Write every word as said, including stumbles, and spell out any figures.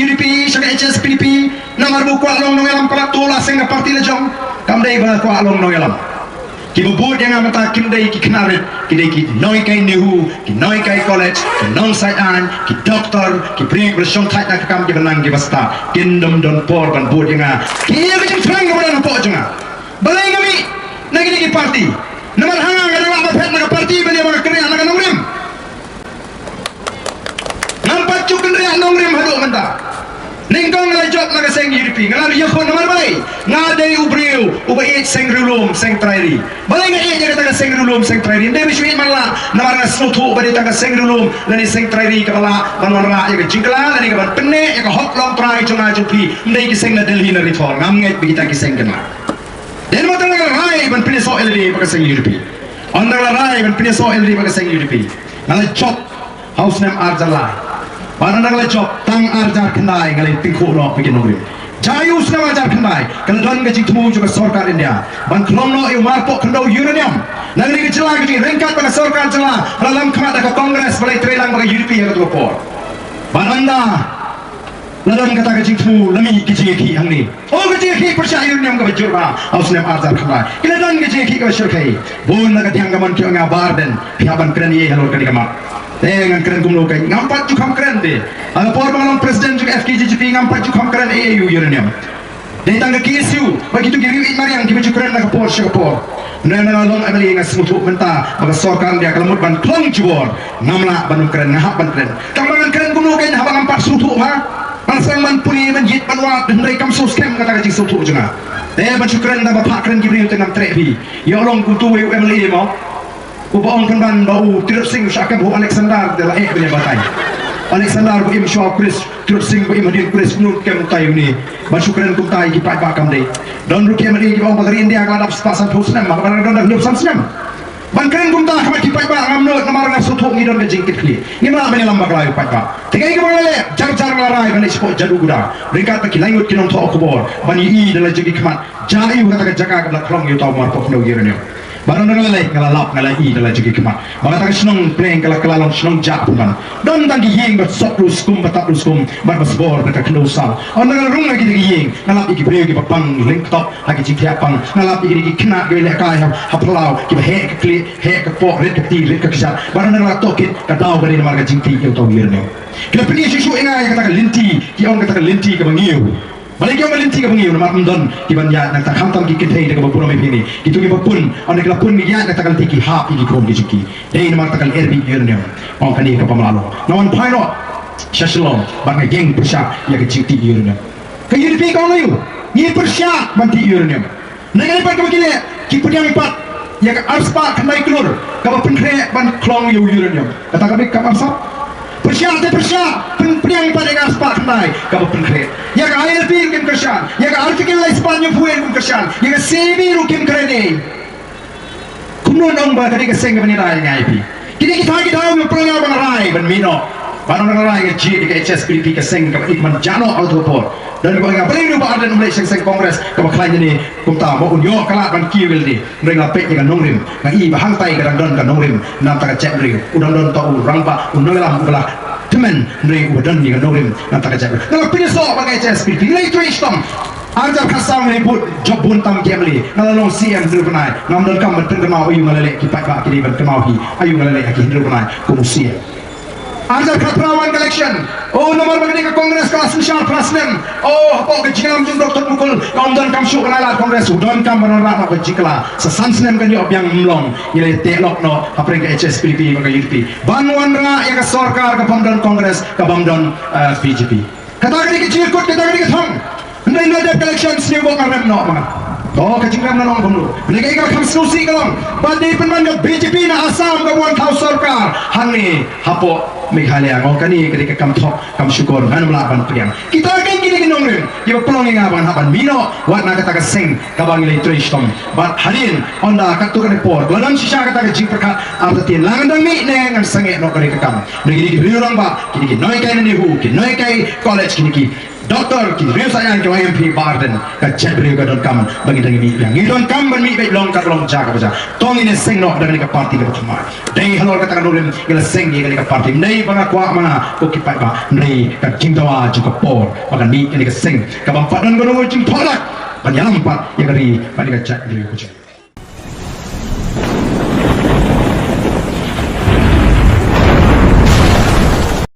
P P, sha ka H S P D P, namar ba u kwah long nongïalam, ka la tu la seng ka party la jong. Kam dei ba kwah long nongïalam. Kiba bud ïa nga mynta kim dei ki khynnah rit, ki dei ki nonghikai NEHU, ki nonghikai college, ki nongsaid aiñ, ki doktor, ki briew kiba shong thait na ka kam, kiba nang kiba stad. Kin ym don por ban bud ïa nga. Ki ïa ka jingthrang kaba don hapoh jong nga. Balei nga mih na kine ki party? Namar ha nga, nga dang lah ban phet na ka party ban ïa ba nga kynriah na ka nongrim. Ngam pat ju kynriah nongrim haduh mynta. Nyngkong nga la jop na ka seng U D P, nga la ïakhun namar balei? Nga dei u briew uba ïeit seng riewlum seng trai ri. Balei nga ïeit ïa kata ka seng riewlum seng trai ri? Ym dei ba shu ïeit man la, namar nga sngewthuh ba dei tang ka seng riewlum lane seng trai ri kaba lah ban wanrah ïa ka jingkylla lane ka ban pynneh ïa ka hok longtrai jong nga jong phi. Ym dei ki seng na Delhi na Ri Thor, ngam ngeit ba kita ki seng kin lah. Dei namar kata nga la rai ban pynïasoh ïalade bad ka seng U D P. Ynda nga la rai ban pynïasoh ïalade bad ka seng U D P, nga la jop ha u snem ar hajar lai. Bad ynda nga la jop, tang ar hajar khyndai nga la ïatyngkhuh noh bad ki nongrim. Jia ïa u snem ar hajar khyndai, ka la don ka jingthmu jong ka sorkar India ban khlong noh ïa u marpoh khyndew uranium na kane ka jylla ka jong ngi, ryngkat bad ka sorkar jylla ba la lam khmat da ka Congress ba la ïatreilang bad ka U D P ha kato ka por. Bad ynda la don kata ka jingthmu, la mih ka jingïakhih hangne. Oh, ka jingïakhih pyrshah uranium kaba jur bha ha u snem ar hajar khyndai. Ki la don ka jingïakhih kaba shyrkhei. Bun na ka diang ka mon ki ong ïa Bah Ardent, phi hap ban kren ei ei halor kane ka mat. Te ngan kren kumno kein, ngam pat ju kham kren de. Ha ka por ba nga long president jong ka F K J G P, ngam pat ju kham kren ei ei ïa u uranium. Dei tang ka K S U bad kito ki riew ïeit mariang kiba ju kren na ka por sha ka por. Hynrei ynda nga long M L A nga sngewthuh mynta ba ka sorkar India ka la mut ban khlong jubor. Ngam lah ban ym kren, nga hap ban kren. Tang ba ngan kren kumno kein haba ngam pat sngewthuh ha? Nga sdang ban pule, ban ïeit, ban wad, hynrei kam sngewskhem kata ka jingsngewthuh jong nga. Te ban shu kren tang ba phah kren ki briew te ngam treh phi. Ïoh long kumto uwei u M L A mo, uba ong pynban ba u Tirot Sing u shah kem ha u Alexander, te la eh ban ïa batai. Alexander ba im shuwa u Khrist, Tirot Sing ba im hadien u Khrist, kumno kem utai une? Ban shu kren kumta ïa ki paidbah kam dei. Don ruh ki M L A kiba ong ba ka ri India ka la dap spah sanphew snem, ma ka ba la don da hynñiew san snem. Ban kren kumta ha khmat ki paidbah ngam nud namar nga sngewthuh ngi don ka jingkitkhlieh. Ngim lah ban ïalam bakla ïa u paidbah. Te kaei kaba nga la leh, jar jar nga la rai ban leit shapoh Jaduguda ryngkat bad ki lai ngut ki nongthoh khubor ban ïohi da la jong ki khmat. Jia ïa u ha kata ka jaka kaba la khlong ïa uta u marpoh khyndew uranium. Bad ynda nga la leit nga la lap, nga la ïohi da la jong ki khmat ba kata ka shnong Pleng ka la, ka la long shnong jah pynban. Don tang ki ïing ba sop ruh skum, ba tap ruh skum, bad ba sbor da ka khyndew saw. Ynda nga la rung ha kita ki ïing nga lap ïa ki briew kiba pang lyngkot ha ki jingthiah pang. Nga lap ïa ki khynnah kiba lehkai ha, ha phyllaw, kiba heh ka khlieh, heh ka kpoh, rit ka kti, rit ka kjat. Bad ynda nga la tohkit, ka daw ka dei namar ka jingtih ïa uta u uranium. Ki la pyni shuh shuh ïa nga ïa kata ka lynti, ki ong kata ka lynti kaba ngiew. Balei ki ong ka lynti kaba ngiew? Namar ym don kiban ïaid na kata, khamtam ki kynthei da kaba burom ïa phi ne. Kito kiba pun, ynda ki la pun ki ïaid na kata ka lynti ki hap ïa ki khun ki jong ki. Dei namar kata ka lynti uranium. Ong kane kaba mlalo. Nga wan phai noh sha Shillong bad nga ïeng pyrshah ïa ka jingtih uranium. Ka U D P ka ong aïu? Ngi pyrshah ban tih uranium. Nangta pat kaba ki leh, ki pdiang pat ïa ka arspah khyndai klur kaba pynkhreh ban khlong ïa u uranium. Kata ka bik kam arsap. Pyrshah te pyrshah, pyn-, pdiang pat ïa ka arspah khyndai kaba pynkhreh. Ïa ka I L P ruh kim kyrshan, ïa ka Article lai spah hynñiewphew ruh kim kyrshan, ïa ka C A B ruh kim kren ei. Kumno nong ba ka dei ka seng kaba ngi rai ngai phi. Kine kita ki daw ba pynlong ba nga rai ban mih noh. Ba nga rai nga jied ïa ka H S P D P, ka seng kaba ïeit man jah noh ha kato ka por. Don kiba ong ïa nga balei u Bah Ardent um leit sha ka seng Congress kaba khlaiñ ne kumta, ba un ïoh ka lad ban kiew ïalade. Hynrei nga peit ïa ka nongrim, nga i ba hangtai ka dang don ka nongrim na bynta ka jaitbynriew. U dang don uta u rangbah, u nongïalam uba la tymmen, hynrei uba don ïa ka nongrim na bynta ka jaitbynriew. Nga la pynïasoh bad ka H S P D P, nga la ïatrei shitom. Ar hajar khatsaw nga la bud jop bun tam ki M L A, nga la long C M hynriew bnai. Ngam donkam ban pynkynmaw aïu nga la leh, ki paidbah ki dei ban kynmaw hi aïu nga la leh ha ki hynriew bnai kum u C M. Ar hajar khatphra wan ka election. Oh, namar ba kane ka Congress ka la synshar phra snem. Oh, hapoh ka jingïalam jong u Doctor Mukul, ka ym donkam shuh ka nai lad Congress, u donkam ban wanrah noh ka jingkylla. Sa san snem kan ïoh biang, ym long. Ngi la ïateh lok noh hapdeng ka H S P D P bad ka U D P ban wanrah ïa ka sorkar kaba ym don Congress, kaba ym don, eh, B J P. Kata ka dei ka jingkut, kata ka dei ka thong. Hynrei ynda dep ka election sniew bok nga rem noh ma nga. To ka jingrem nga ong kumno. Hynrei kaei kaba kham sngewsih ka long ba dei pynban ka B J P na Assam kaba wan thaw sorkar hangne hapoh Meghalaya. Nga ong kane ka dei ka kam thok, kam shukor, ngan ym lah ban pdiang. Kita kein ki dei ki nongrim kiba pynlong ïa nga ba ngan hap ban mih noh wat na kata ka seng kaba ngi la ïatrei shitom. Bad hadien ynda katto katne por ba la dang shisha kata ka jingpyrkhat, artatien la ngan dang mih ne ngan sangeh noh ka dei ka kam. Hynrei ki dei ki riew rangbah, ki dei ki nonghikai na NEHU, ki nonghikai college, ki dei ki Doctor ki riew saitjaiñ ki ong M P Bah Ardent, ka jaitbynriew ka donkam ba ngin dang mih biang. Ngi donkam ban mih beit long ka long jaka ba jaka. To ngin ïaseng noh da kane ka party kaba thymmai. Dei halor kata ka nongrim ngi la seng ïa kane ka party. Ym dei ba nga kwah ma nga ko ki paidbah, hynrei ka jingdawa jong ka por ba kan mih kane ka seng kaba ym pat don kano ka jingthoh dak ban ïalam pat ïa ka ri bad ïa ka jaitbynriew ka jong ngi.